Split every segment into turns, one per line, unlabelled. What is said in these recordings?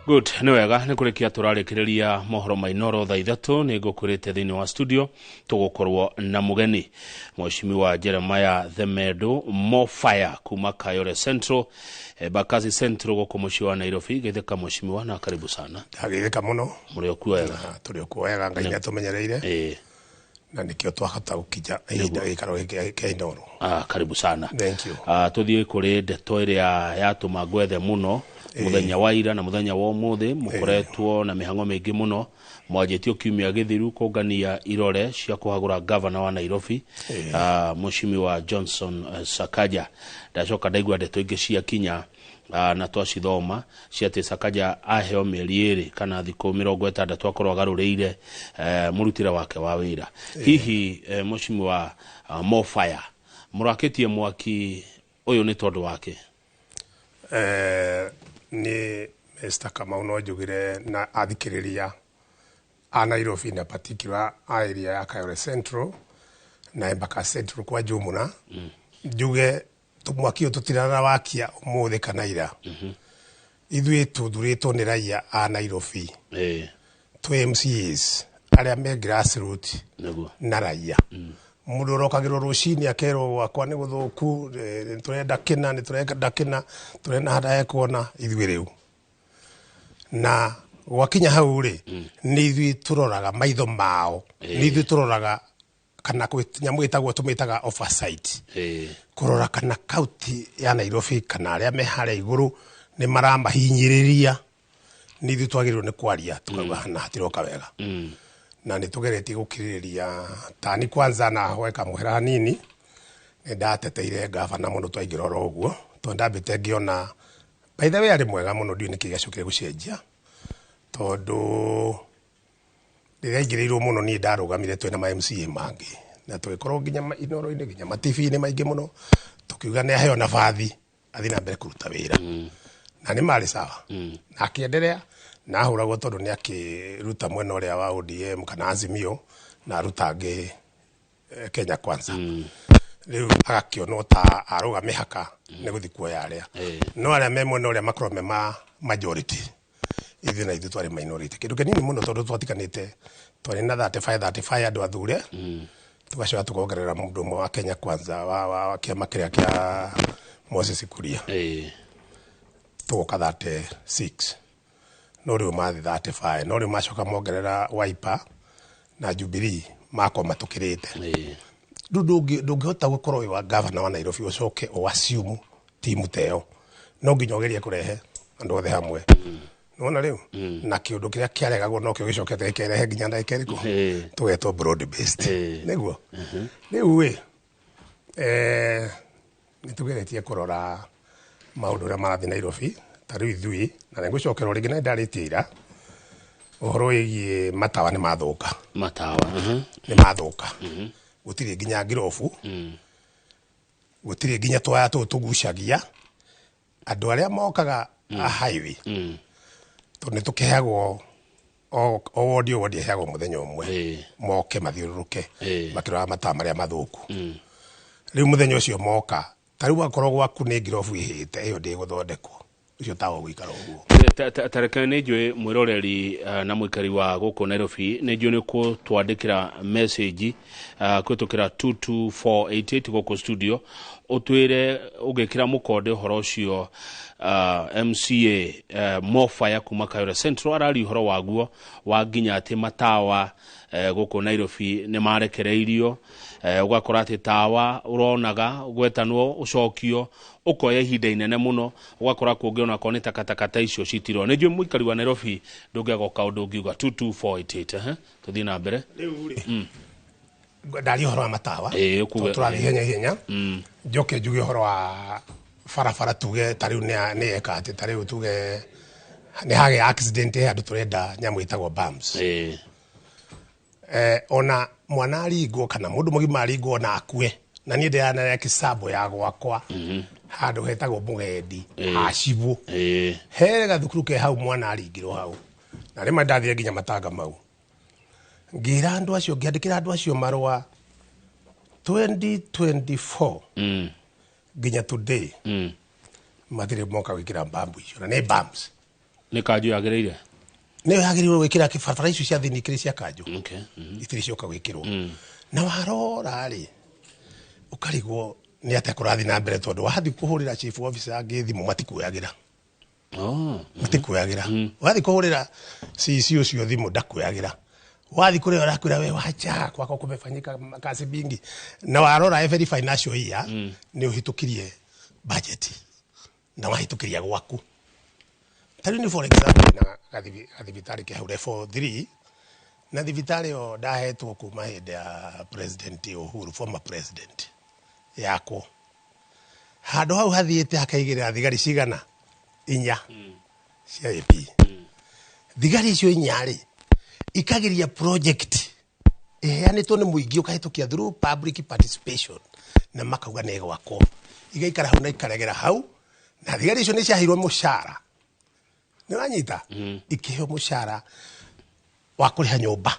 Good, nĩ wega nĩ kũrĩkia tũrarĩkĩrĩria mohoro ma Inoro thaa 3. Nĩ ngũkwĩrĩte thĩinĩ wa studio tũgũkorwo na mũgeni Mheshimiwa Jeremiah Themendo Mofaya kuma Kayole Central, Embakasi Central, gũkũ mũciĩ wa Nairobi. Geithĩka mheshimiwa na karibu sana.
Ndagĩthĩka mũno.
Mũrĩ o kuo wega?
Na tũrĩ o kuo wega, Ngai nĩ atũmenyereire na nĩkĩo twahota gũkinya ihinda gĩikaro gĩkĩ kĩa Inoro.
Ah, karibu sana.
Thank you.
Ah, tũthiĩ kũrĩ ndeto ĩrĩa yatũma ngwethe mũno mũthenya wa ira na mũthenya wa ũmũthĩ. Mũkoretwo na mĩhang'o mĩingĩ mũno, mwanjĩtio kiumia gĩthiru kũngania irore cia kũhagũra gavana wa Nairobi, Mheshimiwa Johnson Sakaja. Ndacoka ndaigua ndeto ingĩ ciakinya, na twacithoma cia atĩ Sakaja aheo mĩeri 2 kana thikũ 60 akorwo agarũrĩire mũrutĩre wake wa wĩra. Hihi Mheshimiwa Mofaya, mũrakĩtie mwaki ũyũ nĩ tondũ wake?
Nĩ Mr. Kamau, no njugire na athikĩrĩria a Nairobi, na particular a area ya Kayole Central na Embakasi Central kwa jumla, njuge mwaki ũyũ tũtirara wakia ũmũthĩ kana ira. Ithuĩ tũthurĩtwo nĩ raia a Nairobi, twĩ MCAs arĩa me grassroot na raia. Mũndũ ũrokagĩrwo rũcinĩ akerwo gwakwa nĩ gũthũku, nĩ tũrenda kĩna, nĩ tũrenda kĩna, tũrenda harĩa hekuona ithuĩ rĩu. Na gwakinya hau rĩ, nĩ ithuĩ tũroraga maitho mao, nĩ ithuĩ tũroraga kana kwĩ nyamũ ĩtagwo, tũmĩtaga oversight, kũrora kana kaunti ya Nairobi kana arĩa me harĩa igũrũ nĩ maramahinyĩrĩria. Nĩ ithuĩ twagĩrĩirwo nĩ kwaria tukauga hana hatiroka wega. Na nĩ tũgeretie gũkirĩrĩria tani kwanza na hoe kamũhera hanini. Nĩ ndateteire gavana mũno twaingĩra oro ũguo, tondũ ndambĩte ngĩona, by the way, arĩ mwega mũno. Ndiũĩ nĩkĩ gĩacokire gũcenjia, tondũ rĩrĩa aingĩrĩirwo mũno, niĩ ndarũgamire twĩna ma MCA mangĩ na tũgĩkorwo nginya Inoro-inĩ, nginya ma TV-inĩ maingĩ mũno, tũkiuga nĩ aheo nabathi athiĩ na mbere kũruta wĩra, na nĩ marĩ sawa na akĩenderea na ahũragwo, tondũ nĩ akĩruta mwena ũrĩa wa ODM kana Azimio na aruta angĩ Kenya Kwanza. Rĩu agakĩonwo ta arũga mĩhaka nĩ gũthiĩ kuoya arĩa, no arĩa me mwena ũrĩa makorwo me ma majority, ithuĩ na ithuĩ twarĩ minority kĩndũ kĩnini mũno, tondũ twatiganĩte, twarĩ na 35 35 andũ athure, tugacoka tukongerera mũndũ ũmwe wa Kenya Kwanza wa kĩama kĩrĩa kĩa Moses Kuria, tũgoka 36, no rĩu mathi 35, no rĩu macoka mongerera Wiper na Jubilee, makorwo matũkĩrĩte. Rĩu ndũngĩhota gũkorwo wĩ wa gavana wa Nairobi ũcoke ũ assume timu ta ĩyo. No nginya ũgerie kũrehe andũ othe hamwe. Nĩwona rĩu na kĩũndũ kĩrĩa kĩaregagwo nokĩo gĩcokete gĩkerehe nginya ndagĩka ĩrĩkũ tũgetwo broad based. Nĩguo rĩu ĩ nĩ tũgeretie kũrora maũndũ ũrĩa marathiĩ Nairobi. Ta rĩu ithuĩ, na nĩ ngũcokerwo rĩngĩ na nĩ ndarĩtie ira ũhoro wĩgiĩ matawa nĩ mathũka.
Matawa.
Nĩ mathũka, gũtirĩ nginya ngirobu, gũtirĩ nginya twaya tũũ tũgucagia andũ arĩa mokaga a highway, tondũ nĩ tũkĩheagwo o wodi, o wodi ĩheagwo mũthenya ũmwe moke mathiũrũrũke makĩroraga matawa marĩa mathũku. Rĩu mũthenya ũcio moka, ta rĩu akorwo gwaku nĩ ngirobu ĩhĩte, ĩyo ndĩgũthondekwo, ũcio tawa ũgũikara ũguo.
Tareke nĩ njũĩ mwĩroreri na mũikari wa gũkũ Nairobi, nĩ njũĩ nĩ kũtwandĩkĩra message kũhĩtũkĩra 22488 gũkũ studio, ũtwĩre ũgĩkĩra mũkonde ũhoro ũcio MCA Mofaya kuma Kayole Central araria ũhoro waguo wa nginya atĩ matawa gũkũ Nairobi nĩ marekereirio, ũgakora atĩ tawa ũronaga gwetanwo ũcokio ũkoya ihinda inene mũno, ũgakora kũngĩ onakorwo nĩ takataka ta icio citirwo. Nĩ njũĩ mũikari wa Nairobi ndũngĩaga kaũndũ ũngiuga. 22488, tũthiĩ na mbere.
Rĩu rĩ, ndaria ũhoro wa matawa,
ũkuge
tondũ tũrathiĩ ihenya ihenya, njoke njuge ũhoro wa barabara. Tuge ta rĩu nĩ eka atĩ ta rĩu tuge nĩ hagĩa accident, he handũ tũrenda nyamũ ĩtagwo bumps. Ona mwana aringwo kana mũndũ mũgima aringwo na akue, na niĩ ndĩranera kĩcambo ya gwakwa handũ hetagwo Mũgendi hacibũ, he gathukuru ke hau, mwana aringirwo hau, na rĩmwe ndathire nginya matanga mau, ngĩra andũ acio, ngĩandĩkĩra andũ acio marũa 2024, nginya today matirĩ moka gwĩkĩra bump icio, na nĩ bumps.
Nĩ kanjũ yagĩrĩire.
Nĩyo yagĩrĩirwo gwĩkĩra barabara icio cia thĩinĩ ikĩrĩ cia kanjũ.
Okay.
Itirĩ cioka gwĩkĩrwo. Na warora rĩ, ũkarigwo nĩ atĩa kũrathiĩ na mbere, tondũ wathiĩ kũhũrĩra chief officer angĩ thimũ matikuoyagĩra.
Oh.
Matikuoyagĩra. Wathiĩ kũhũrĩra CC ũcio thimũ ndakuoyagĩra. Wathiĩ kũrĩa ũrakwĩra we wacha kwako kumefanyika kazi mingi. Na warora every financial year nĩ ũhĩtũkirie budget na wahĩtũkĩria gwaku. Ta rĩu nĩ for example na gathibitarĩ ke hau level 3, na thibitarĩ ĩyo ndahetwo kuma hĩndĩ ya President Uhuru, former president yakwo. Handũ hau hathiĩte hakaigĩrĩra thigari cigana 4 cia AP. Thigari icio 4 rĩ, ikagiria project ĩheanĩtwo nĩ mũingĩ ũkahĩtũkia through public participation, na makauga nĩ gwakwo. Igaikara hau na ikaregera hau, na thigari icio nĩ ciaheirwo mũcara. Nĩ ũranyita? Ikĩheo mũcara wa kũrĩha nyũmba,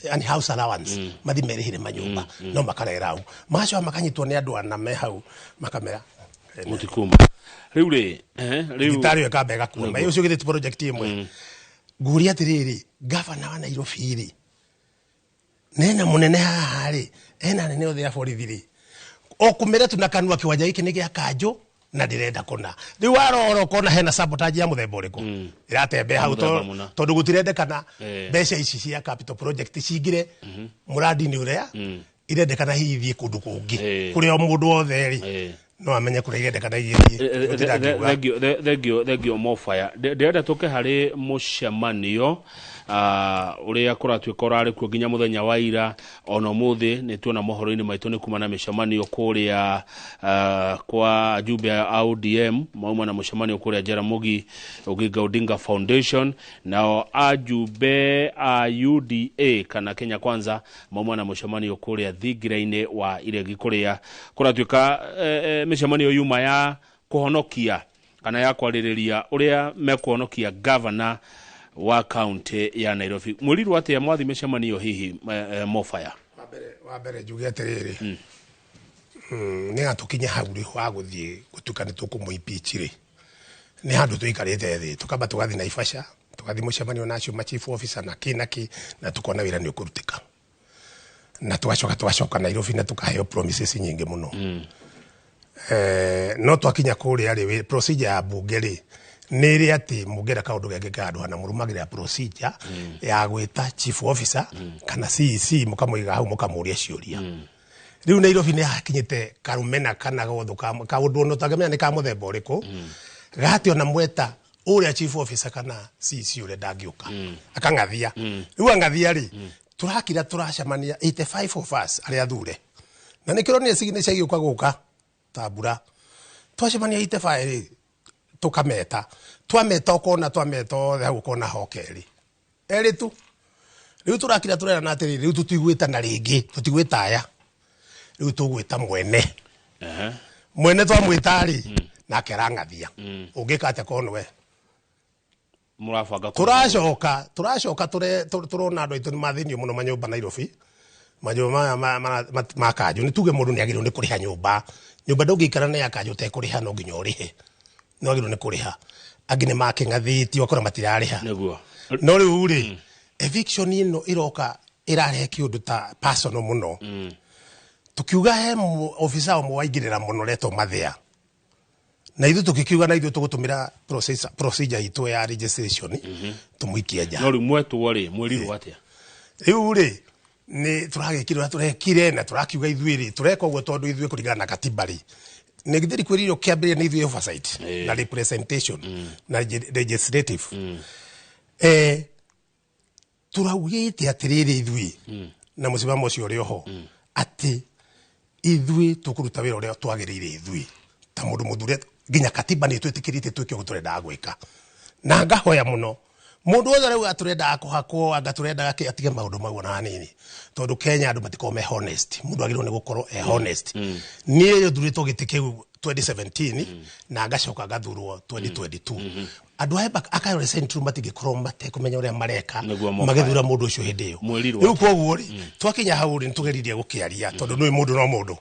yani house allowance, mathi merĩhĩre manyũmba, no makaregera hau. Magacoka makanyitwo nĩ andũ ana me hau, makamera
Mũtikuma. Rĩu rĩ, rĩu
thibitarĩ ĩyo ĩkamba ĩgakua. Ma ũcio githĩ ti project ĩmwe? Ngũria atĩrĩrĩ, gavana wa Nairobi rĩ, nena mũnene haha rĩ, ena anene othe a borithi rĩ, o kũmĩra tu na kanua kĩwanja gĩkĩ nĩ gĩa kanjũ na ndĩrenda kũna. Rĩu warora ũkona hena sabotage ya mũthemba ũrĩkũ ĩratembea hau,
Mũthemba mũna.
tondũ gũtirendekana mbeca ici cia capital project cingĩre mũrandi-inĩ ũrĩa irendekana, hihi ithiĩ kũndũ kũngĩ kũrĩa o mũndũ wothe rĩ no amenye kũrĩa irendekana igĩthiĩ. Gũtirĩ angiuga.
Thengio, thengio, thengio Mofaya. Ndĩrenda tũke harĩ mũcemanio ũrĩa kũratuĩka ũrarĩ kuo nginya mũthenya wa ira, ona ũmũthĩ nĩ tuona mohoro-inĩ maitũ nĩ kuma na mĩcemanio kũrĩa kwa ajumbe a ODM, mauma na mũcemanio kũrĩa Jaramogi Oginga Odinga Foundation, nao ajumbe a UDA kana Kenya Kwanza mauma na mũcemanio kũrĩa thingira-inĩ wa Iregi, kũrĩa kũratuĩka mĩcemanio yuma ya kũhonokia kana ya kwarĩrĩria ũrĩa mekuhonokia gavana wa kaunti ya Nairobi. Mwĩrirwo atĩa mwathi mĩcemanio hihi, Mofaya?
Wa mbere njuge atĩrĩrĩ, nĩ gatũkinye hau rĩ wa gũthiĩ gũtuĩka nĩ tũkũmũ impeach rĩ, nĩ handũ tũikarĩte thĩ, tũkamba tũgathiĩ Naivasha, tũgathiĩ mũcemanio na acio ma chief officer na kĩ na kĩ, na tũkona wĩra nĩ ũkũrutĩka, na tũgacoka Nairobi na tũkaheo promises nyingĩ mũno. No twakinya kũrĩa rĩ, procedure ya bunge rĩ nĩ ĩrĩ atĩ mũngĩenda kaũndũ gekĩke handũ hana, mũrũmagĩrĩra procedure ya gwĩta chief officer kana CEC, mũkamũiga hau, mũkamũria ciũria. Rĩu Nairobi nĩ hakinyĩte karũmena kana gotho kaũndũ ona ũtangĩmenya nĩ ka mũthemba ũrĩkũ, gati ona mweta ũrĩa chief officer kana CEC ũrĩa ndangĩũka akang'athia. Rĩu ang'athia rĩ, tũrakira tũracemania 85 of us arĩa athure, na nĩkĩo ũronire signature igĩũka gũka ta mbura. Twacemania 85 rĩ, tũkameta, twameta ũkona, twameta othe hau ũkona hoka erĩ erĩ tu. Rĩu tũrakira tũrerana atĩrĩrĩ, rĩu tũtigwĩtana rĩngĩ, tũtigwĩta aya, rĩu tũgwĩta mwene. Mwene twamwĩta rĩ, nake arang'athia, ũngĩka atĩa korwo nĩwe?
Mũrabanga
Tũracoka tũrona andũ aitũ nĩ mathĩnio mũno manyũmba Nairobi, manyũmba maya ma kanjũ. Nĩ tuge mũndũ nĩ agĩrĩirwo nĩ kũrĩha nyũmba. Nyũmba ndũngĩikara na ya kanjũ ũtekũrĩha, no nginya ũrĩhe, no agĩrĩirwo nĩ kũrĩha. Angĩ nĩ makĩng'athĩtio, ũgakora matirarĩha. No rĩu rĩ, eviction ĩno ĩroka ĩrarehe kĩũndũ ta personal mũno. Tukiuga he officer ũmwe waingĩrĩra mũno retwo Mathĩa, na ithuĩ tũgĩkiuga na ithuĩ tũgũtũmĩra procedure itũ ya registration tũmũikie nja.
No rĩu mwetwo rĩ, mwĩrirwo atĩa?
Rĩu rĩ, nĩ tũragĩkire ũrĩa tũrekire, na tũrakiuga ithuĩ rĩ, tũreka ũguo tondũ ithuĩ kũringana na katiba rĩ, nĩ githĩ kwĩrirwo kĩambĩrĩria nĩ ithuĩ oversight na representation na legislative. Tũraugĩte atĩrĩrĩ, ithuĩ na mũsimamo ũcio ũrĩ oho atĩ ithuĩ tũkũruta wĩra ũrĩa twagĩrĩire, ithuĩ ta mũndũ mũthure, nginya katiba nĩ twĩtĩkĩrĩte twĩke ũguo tũrendaga gwĩka. Na ngahoya mũno mũndũ wothe arauga tũrendaga kũhakwo, anga tũrendaga kĩ, atige maũndũ mau ona hanini, tondũ Kenya andũ matikoragwo me honest. Mũndũ agĩrĩirwo nĩ gũkorwo e honest. Niĩ thurĩtwo gĩtĩ kĩu 2017 na ngacoka ngathurwo 2022. Andũ aya a Kayole Central matingĩkorwo matekũmenya ũrĩa mareka
Nĩguo moka.
magĩthura mũndũ ũcio hĩndĩ ĩyo.
Mwĩrirwo
Rĩu koguo rĩ, twakinya hau rĩ, nĩtũgeririe gũkĩaria tondũ nĩ mũndũ no mũndũ.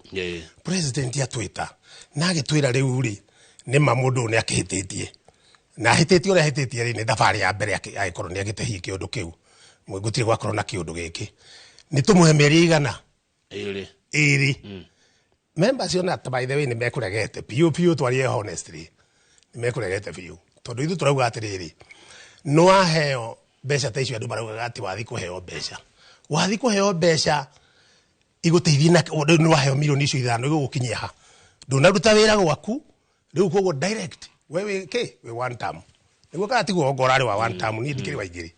President atwĩta na agĩtwĩra rĩu rĩ, nĩ ma mũndũ ũyũ nĩ akĩhĩtĩtie. Na ahĩtĩtie ũrĩa ahĩtĩtie rĩ, nĩ thabarĩ ya mbere agĩkorwo nĩ agĩte hihi kĩũndũ kĩu. Gũtirĩ gwakorwo na kĩũndũ gĩkĩ. Nĩ tũmũhe mĩeri ĩigana?
Ĩrĩ.
Ĩrĩ. Members ona by the way nĩ mekũregete biũ biũ, twarie honestly, nĩ mekũregete biũ, tondũ ithuĩ tũrauga atĩrĩrĩ, nĩ waheo mbeca ta icio andũ maraugaga atĩ wathi kũheo mbeca, wathi kũheo mbeca igũteithie na rĩu nĩ waheo milioni icio 5 igũgũkinyia ha? Ndũnaruta wĩra gwaku rĩu, koguo direct we wĩ kĩ, wĩ one term nĩguo kana tiguo? Ongo ũrarĩ wa one term, niĩ ndikĩrĩ wa igĩrĩ.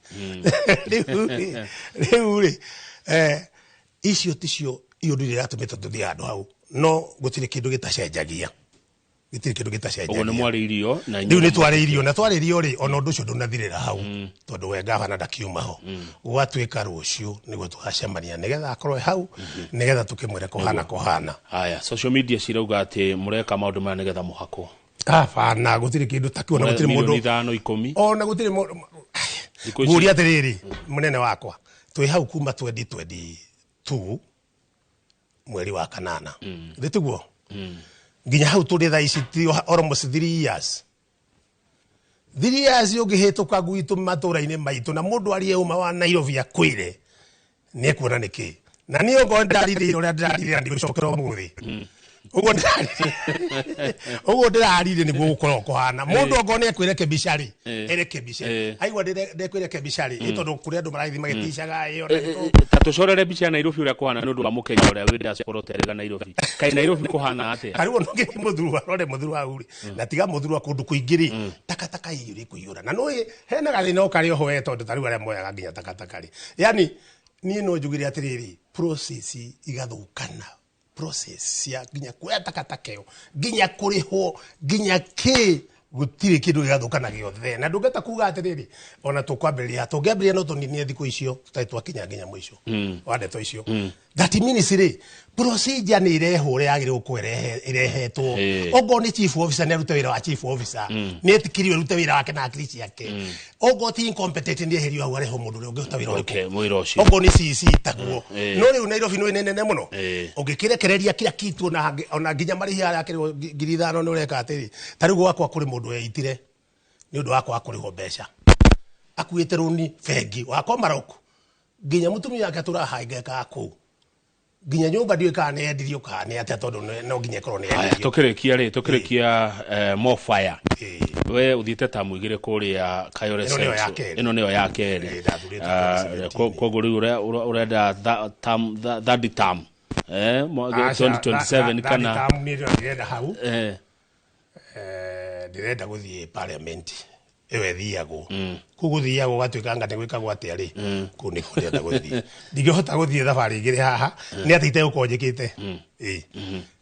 Rĩu rĩ icio ticio iũndũ iria iratũmĩte tũthiĩ handũ hau, no gũtirĩ kĩndũ gĩtacenjagia, gĩtirĩ kĩndũ
Ũguo nĩ
gĩtacenjagia.
Mwarĩirio na
Rĩu nĩ twarĩirio na twarĩrio rĩ, ona ũndũ ũcio ndũnathirĩra hau, tondũ we gavana ndakiuma ho. Gwatuĩka rũciũ nĩguo tũgacemania nĩgetha akorwo e hau, nĩgetha tũkĩmwĩre kũhana kũhana.
Haya, social media cirauga atĩ mũreka maũndũ maya nĩgetha mũhakwo.
Abana, gũtirĩ kĩndũ takĩo na gũtirĩ
Milioni
mũndũ
5, 10.
Ona gũtirĩ mũndũ.
Thikũ ici-
Ngũria atĩrĩrĩ, mũnene wakwa, twĩ hau kuma 2022 mweri wa kanana, thĩ tiguo nginya hau tũrĩ thaa ici, ti almost 3 years, 3 years ũngĩhĩtũka gwitũ matũra-inĩ maitũ na mũndũ arie ũma wa Nairobi akwĩre nĩ ekuona nĩkĩ. Na niĩ okorwo ndĩrarire ũrĩa ndĩrarire ndigũcokera ũmũthĩ ũguo ndĩrarire, ũguo ndĩrarire nĩguo gũkorwo kũhana. Mũndũ okorwo nĩ ekwĩrekebisha rĩ, erekebishe. Aigua ndekwĩrekebisha rĩ, ĩ tondũ kũrĩ andũ marathiĩ magĩticaga ĩ ona
Ta tũcorere mbica ya Nairobi ũrĩa kũhana nĩ ũndũ wa mũkenya ũrĩa wĩ diaspora ũterĩga Nairobi. Kaĩ Nairobi kũhana atĩa?
Tarĩu ona ũngĩthiĩ Mũthurwa, rore Mũthurwa hau rĩ, na tiga Mũthurwa, kũndũ kũingĩ rĩ, takataka iyũrĩ kũiyũra. Na nũĩ hena gathĩna o karĩ oho we, tondũ tarĩu arĩa moyaga nginya takataka rĩ, yani niĩ no njugire atĩrĩrĩ, process igathũkana, process cia nginya kuoya takataka ĩyo, nginya kũrĩhwo, nginya kĩ, gũtirĩ kĩndũ gĩgathũkana gĩothe. Na ndũngĩhota kuga atĩrĩrĩ, ona tũkwambĩrĩria, tũngĩambĩrĩria no tũninie thikũ icio tũtarĩ twakinya nginya mũico wa ndeto icio. That means rĩ, procedure nĩ irehwo ũrĩa yagĩrĩirwo gũkorwo ĩrehetwo. Okorwo nĩ chief officer, nĩ arute wĩra wa chief officer, nĩ etĩkĩrio arute wĩra wake na hakiri ciake. Okorwo ti incompetent, nĩ eherio hau, arehwo mũndũ ũrĩa ũngĩhota wĩra ũrĩkũ.
Okay, mwĩra ũcio.
Okorwo nĩ CC taguo. No rĩu Nairobi nĩ nene mũno, ũngĩkĩrekereria kila kitu, ona ona nginya marĩhi harĩa akĩrĩhwo 5,000, nĩ ũreka atĩrĩ, ta rĩu gwakwa kũrĩ mũndũ weitire nĩ ũndũ wa kwaga kũrĩhwo mbeca, akuĩte rũni bengi wakwa Maroko, nginya mũtumia wake tũrahangaikaga kũu, nginya nyũmba ndiũĩ kana nĩ yendirio kana nĩ atĩa, tondũ no nginya ĩkorwo nĩ
Haya,
yendirio.
Tũkĩrĩkia rĩ, tũkĩrĩkia mofire, we ũthiĩte tamu igĩrĩ kũrĩa Kayole
Ĩno nĩyo ya
Central.
kerĩ.
Ĩno nĩyo ya kerĩ.
Ĩĩ, ndathurĩtwo 2017.
Koguo rĩu ũrenda third term
Aca,
2027 kana?
Third term niĩ ndĩrenda hau. Ndĩrenda gũthiĩ parliament ĩyo ĩthiagwo kũu, gũthiagwo gũgatuĩka anga nĩ gwĩkagwo atĩa rĩ, kũu nĩkuo ndĩrenda gũthiĩ. Ndingĩhota gũthiĩ thabarĩ igĩrĩ haha nĩ atĩ itegũkorwo njĩkĩte. Ĩĩ,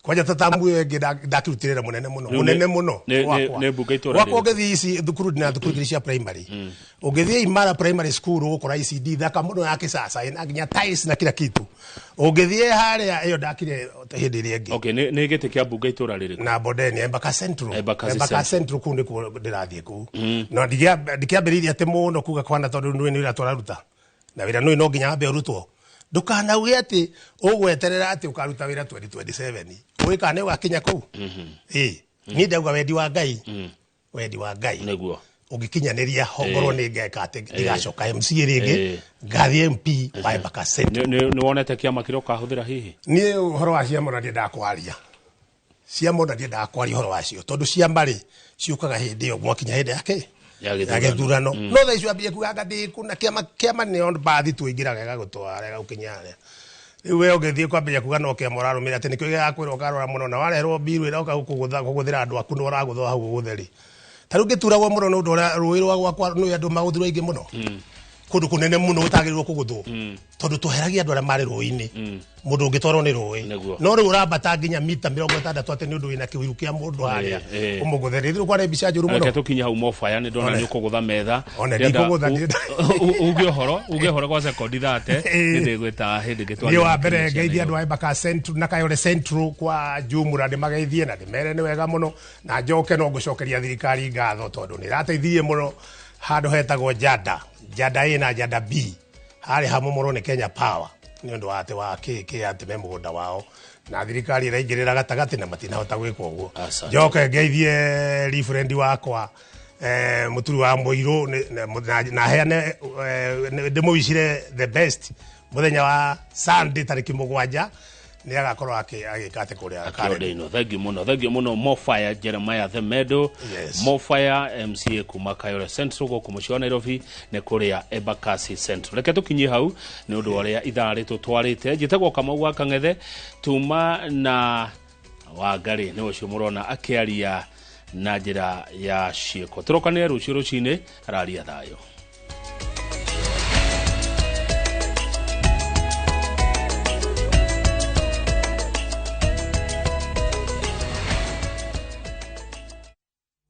kwanja ta tamu ĩyo ĩngĩ ndakĩrutire wĩra mũnene mũno,
Rĩu
mũnene mũno. Gwakwa.
Nĩ mbunge itũũra
Gwakwa
rĩrĩkũ?
ũngĩthiĩ ici thukuru, ndina thukuru igĩrĩ cia primary. Ũngĩthiĩ Imara Primary School, ũgũkora ECD thaka mũno ya kisasa, ĩna nginya tiles na kila kitu. Ũngĩthiĩ harĩa ĩyo ndakire hĩndĩ ĩrĩa ĩngĩ.
Okay, nĩ gĩtĩ kĩa mbunge itũũra rĩrĩkũ?
Na Bondeni, Embakasi Central.
Embakasi.
Embakasi Central, kũu nĩkuo ndĩrathiĩ kũu. No ndikĩambĩrĩirie atĩ mũno kuga kwana, tondũ nĩ wĩra tũraruta na wĩra nũĩ no nginya wambe ũrutwo. Ndũkanauge atĩ ũgweterera atĩ ũkaruta wĩra 2027, ũĩ kana nĩ ũgakinya kũu. Ĩ niĩ ndauga wendi wa Ngai, wendi wa Ngai
Nĩguo
ũngĩkinyanĩria ho, ngorwo nĩ ngeka atĩ ndigacoka MCA rĩngĩ, ngathiĩ MP wa Embakasi Central.
Nĩ wonete kĩama kĩrĩa ũkahũthĩra hihi?
Niĩ ũhoro wa ciama ona ndiendaga kwaria ciama, ona ndiendaga kwaria ũhoro wacio, tondũ ciama rĩ, ciũkaga hĩndĩ ĩyo mwakinya hĩndĩ yake
Ya
ya
gĩthurano.
Gĩthurano. No thaa icio ambie kuga anga ndĩ na kĩama, kĩama nĩ on bathi tu ingĩraga ĩgagũtwara ĩgagũkinya harĩa. Rĩu we ũngĩthiĩ kwambĩrĩria kuga no kĩama ũrarũmĩrĩra atĩ nĩkĩo gĩgakwĩra, ũkarora mũno na wareherwo mbiru ĩroka kũgũthĩra andũ aku nĩ ũragũthwo hau ũgũtheri. Ta rĩu ngĩturagwo mũno nĩ ũndũ ũrĩa rũĩ rwa gwakwa nĩ andũ magũthirwo aingĩ mũno, kũndũ kũnene mũno gũtagĩrĩirwo kũgũthwo, tondũ tweheragia andũ arĩa marĩ rũĩ-inĩ, mũndũ ũngĩtwarwo nĩ rũĩ.
Nĩguo.
No rĩu ũrambata nginya mita 60 atĩ nĩ ũndũ wĩna kĩũiru kĩa mũndũ harĩa ũmũgũthe rĩ kwarĩ mbica njũru mũno.
Reke tũkinye hau mobaya, nĩ ndona
One.
nĩ ũkũgũtha metha.
One,
Ndĩrenda
ndikũgũtha,
uge ũhoro gwa sekondi 30, nĩ ndĩgwĩta hĩndĩ ĩngĩ
Niĩ
twarie
wa mbere
makĩria cia
ngeithia andũ
Nairobi.
a Embakasi Central na Kayole Central kwa jumura, ndĩmageithie na ndĩmere nĩ wega mũno, na njoke no ngũcokeria thirikari ngatho tondũ nĩ ĩrateithirie mũno handũ hetagwo Janda, Janda A na Janda B, harĩ hamomorwo nĩ Kenya Power nĩ ũndũ wa atĩ wa kĩ kĩ atĩ me mũgũnda wao, na thirikari ĩraingĩrĩra gatagatĩ na matinahota gwĩka ũguo.
Asante.
Njoke ngeithie referend wakwa. Muturi wa Muiru na heane ndĩmũwicire the best muthenya wa Sunday tarĩki 7 nĩ agakorwo agĩka atĩ kũrĩa Karen.
Kĩondeino. Thank you mũno, thank you mũno, Mofire Jeremiah the Medo.
Yes.
Mofire MCA kuma Kayole Central gũkũ mũciĩ wa Nairobi, nĩ kũrĩa Embakasi Central. Reke tũkinyie hau nĩ ũndũ wa ũrĩa ithaa rĩtũtwarĩte. Njĩtagwo Kamau wa Kang'ethe, tuma na Wangari nĩ ũcio mũrona akĩaria na njĩra ya ciĩko. Tũrokanĩre rũciũ rũcinĩ. Araria thayũ.